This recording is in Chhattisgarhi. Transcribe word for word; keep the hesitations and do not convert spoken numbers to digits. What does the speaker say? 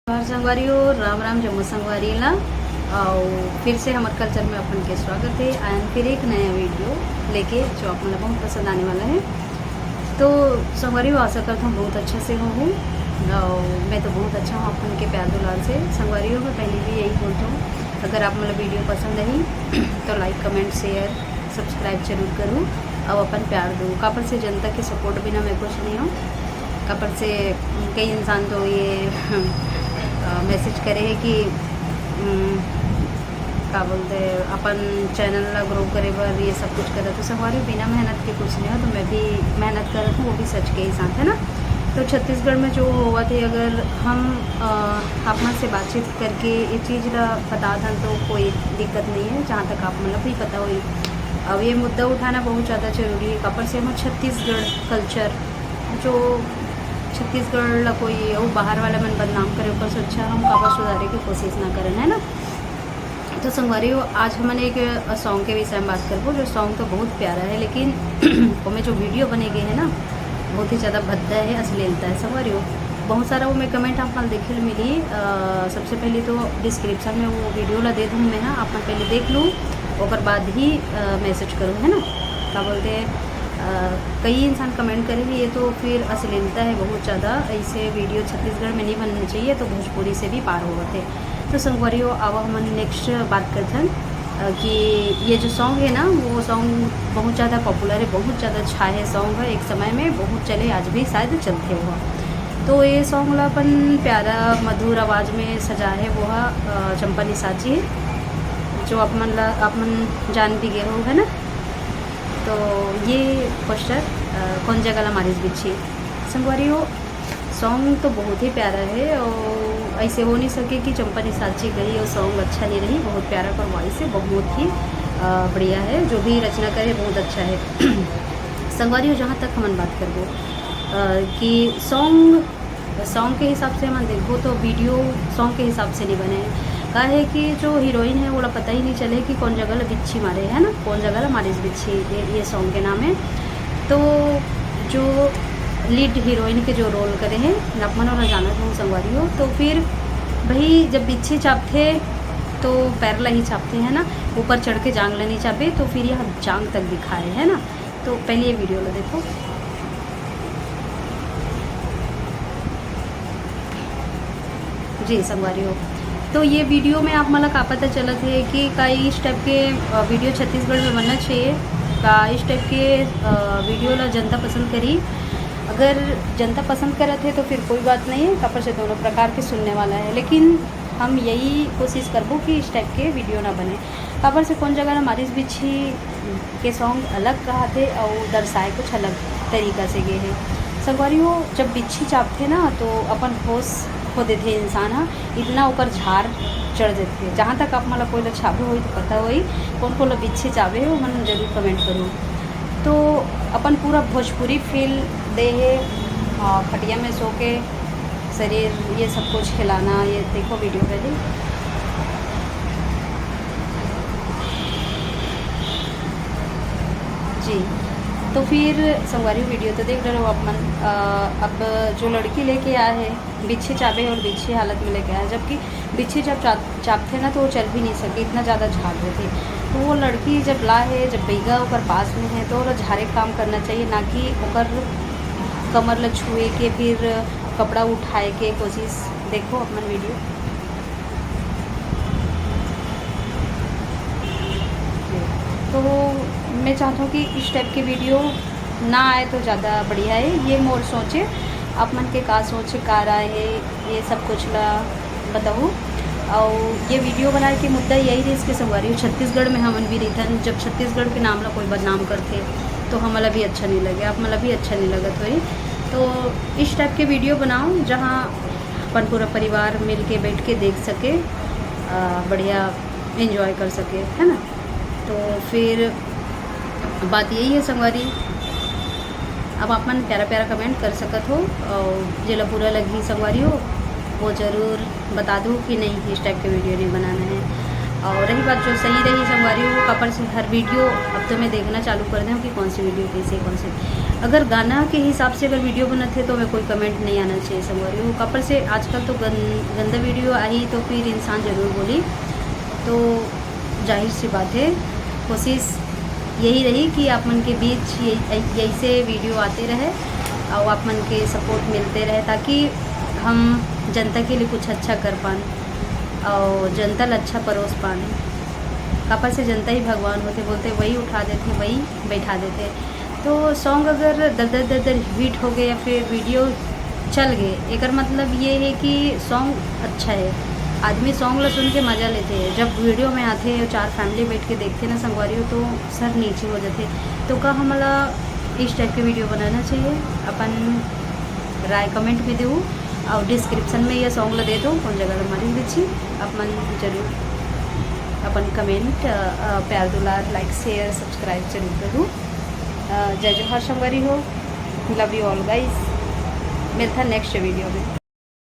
जोहार संगवारी हो, राम राम जम्मो संगवारी ला। अउ फिर से हमर कल्चर में अपन के स्वागत है। आयन फिर एक नया वीडियो लेके, जो आप मन ला बहुत पसंद आने वाला है। तो संगवारी हो, आशा करता हूँ बहुत अच्छा से हो। अउ मैं तो बहुत अच्छा हूँ अपन के प्यार दुलार से। संगवारी हो, मैं पहले भी यही बोलता हूँ, अगर आप मन ला वीडियो पसंद आई तो लाइक, कमेंट, शेयर, सब्सक्राइब जरूर करूँ। अउ अपन प्यार दो, काबर से जनता के सपोर्ट बिना मैं कुछ नहीं हूँ। काबर से कई इंसान तो ये मैसेज करे है कि उम, का बोलते हैं, अपन चैनल ला ग्रो करे बर ये सब कुछ करे। तो संगवारी, बिना मेहनत के कुछ नहीं हो, तो मैं भी मेहनत करत हूँ, वो भी सच के ही साथ, है ना। तो छत्तीसगढ़ में जो होवत है, अगर हम अ, आप मन से बातचीत करके ये चीज़ ला बता दन तो कोई दिक्कत नहीं है, जहाँ तक आप मन ला भी पता होई। अब ये मुद्दा उठाना बहुत ज़्यादा जरूरी है। काबर से हम छत्तीसगढ़ कल्चर, जो छत्तीसगढ़ ला कोई अउ बाहर वाला मन बदनाम करे, ओकर से अच्छा हम काबर सुधारे की कोशिश ना करन, है ना। तो संगवारी हो, आज हमन एक सॉन्ग के विषय में बात करबो, जो सॉन्ग तो बहुत प्यारा है, लेकिन ओमे जो वीडियो बने गए है ना, बहुत ही ज़्यादा भद्दा है, अश्लीलता है संगवारी हो। बहुत सारा वो मैं कमेंट आप मन देखे ल मिली। अ, सबसे पहले तो डिस्क्रिप्शन में वो वीडियो ला दे दूँ मैं, हाँ, आप मन पहले देख लू, ओकर बाद ही मैसेज करूँ, है ना। का बोलते हैं, अ, कई इंसान कमेंट करे हैं, ये तो फिर अश्लीलता है बहुत ज़्यादा, ऐसे वीडियो छत्तीसगढ़ में नहीं बनना चाहिए, तो भोजपुरी से भी पार होवत है। तो संगवारी हो, अब हमन नेक्स्ट बात करथन अ, कि ये जो सॉन्ग है ना, वो सॉन्ग बहुत ज़्यादा पॉपुलर है, बहुत ज़्यादा छाए है सॉन्ग है एक समय में, बहुत चले, आज भी शायद चलते हो। तो ये सॉन्ग ला अपन प्यारा मधुर आवाज़ में सजा है वो हा, अ, चंपा निषाद जी, जो आप मन ला, आप मन जान भी गए हो, है ना। तो ये पोस्टर, अ, कौन जगह ला मारिस बिच्छी। संगवारी हो, सॉन्ग तो बहुत ही प्यारा है और ऐसे हो नहीं सके कि चंपा निषाद जी गई और सॉन्ग अच्छा नहीं रही। बहुत प्यारा पर वॉइस है, बहुत ही अ, बढ़िया है, जो भी रचना करे बहुत अच्छा है। संगवारी हो, जहाँ तक हमन बात करबो अ, कि सॉन्ग सॉन्ग के हिसाब से हमन देखबो तो वीडियो सॉन्ग के हिसाब से नहीं बने है। का है कि जो हीरोइन है, ओला पता ही नहीं चले कि कौन जगह ला बिच्छी मारे, है ना, कौन जगह ला मारिस बिच्छी, ये, ये सॉन्ग के नाम है। तो जो लीड हीरोइन के जो रोल करे हैं, आप मन ओला जानत हो संगवारी हो, तो फिर भाई जब बिच्छी चापथे तो पैर ला ही चापथे, है ना, ऊपर चढ़ के जांग ला नहीं चापे, तो फिर यह जांग तक दिखाए, है ना। तो पहले ये वीडियो ला देखो। जी संगवारी हो, तो ये वीडियो में आप मन ला का पता चलत है कि का इस टाइप के अ, वीडियो छत्तीसगढ़ में बनना चाहिए, का इस टाइप के अ, वीडियो ला जनता पसंद करी। अगर जनता पसंद करत है तो फिर कोई बात नहीं है, काबर से दोनों प्रकार के सुनने वाला है, लेकिन हम यही कोशिश करबो कि इस टाइप के वीडियो ना बने। काबर से कौन जगह ना मारिस बिच्छी के सॉन्ग अलग कहाथे अउ दर्शाए कुछ अलग तरीका से गे हे। संगवारी हो, जब बिच्छी चापथे ना तो अपन होश खो देथे इंसान ह, इतना ओकर झार चढ़ देथे। जहाँ तक आप मन ला कोई ला छापे होई तो पता होई, कौन कौन ला बिच्छी चाबे हो, मन जरूर कमेंट करो। तो अपन पूरा भोजपुरी फील दे हे, अ, खटिया में सो के शरीर ये सब कुछ हिलाना, ये देखो वीडियो पहले। जी, तो फिर संगवारी वीडियो तो देख रहे हो आप मन। अ, अब जो लड़की लेके आए हैं, बिच्छी चाबे और बिच्छी हालत में लेके आए, जबकि बिच्छी जब चा-, चापथे ना तो वो चल भी नहीं सके, इतना ज़्यादा झार देथे। तो वो लड़की जब ला है, जब बैगा ओकर पास में है, तो ओला झारे काम करना चाहिए, ना कि ओकर कमर ला छुए के, फिर कपड़ा उठाए के कोशिश। देखो अपन वीडियो। तो मैं चाहता हूँ कि इस टाइप के वीडियो ना आए तो ज़्यादा बढ़िया है। ये मोर सोच है, आप मन के का सोच है, का राय है, ये सब कुछ ला बताओ। और ये वीडियो बनाए के मुद्दा यही रहिस कि संगवारी हो, छत्तीसगढ़ में हमन भी रहिथन, जब छत्तीसगढ़ के नाम ला कोई बदनाम करथे तो हमला भी अच्छा नहीं लगे, आप मला भी अच्छा नहीं लगत होई। तो इस टाइप के वीडियो बनाओ जहाँ अपन पूरा परिवार मिल के बैठ के देख सके, अ, बढ़िया एंजॉय कर सके, है ना। तो फिर बात यही है संगवारी, अब आप मन प्यारा प्यारा कमेंट कर सकत हो, और जेला बुरा लगी संगवारी हो, वो जरूर बता दो कि नहीं, इस टाइप के वीडियो नहीं बनाना है। और रही बात जो सही रही संगवारी हो, काबर से हर वीडियो अब तो मैं देखना चालू कर दूँ कि कौन सी वीडियो कैसे, कौन सी। अगर गाना के हिसाब से अगर वीडियो बनत हे तो ओमे कोई कमेंट नहीं आना चाहिए संगवारी हो। काबर से आजकल तो गन-, गंदा वीडियो आही तो फिर इंसान जरूर बोली। तो जाहिर सी बात है, कोशिश यही रही कि आप मन के बीच ये, ऐसे वीडियो आते रहे और आप मन के सपोर्ट मिलते रहे, ताकि हम जनता के लिए कुछ अच्छा कर पान और जनता ल अच्छा परोस पान। काबर से जनता ही भगवान होथे, बोलथे वही उठा देथे, वही बैठा देथे। तो सॉन्ग अगर दर दर दर दर हिट हो गए या फिर वीडियो चल गए, एकर मतलब ये है कि सॉन्ग अच्छा है। आदमी सॉन्ग ला सुन के मज़ा लेथे। जब वीडियो में आथे, चार फैमिली बैठ के देखथे ना संगवारी हो, तो सर नीचे हो जाथे। तो का हमला इस टाइप के वीडियो बनाना चाहिए? अपन राय कमेंट में देहू और डिस्क्रिप्शन में ये सॉन्ग ला दे दो, कौन जगह ला मालिक दीची। आप मन जरूर अपन कमेंट, अ, अ, प्यार दुलार, लाइक, शेयर, सब्सक्राइब जरूर करू। अ, जय जोहार संगवारी हो, love you all guys, मिलता नेक्स्ट वीडियो में।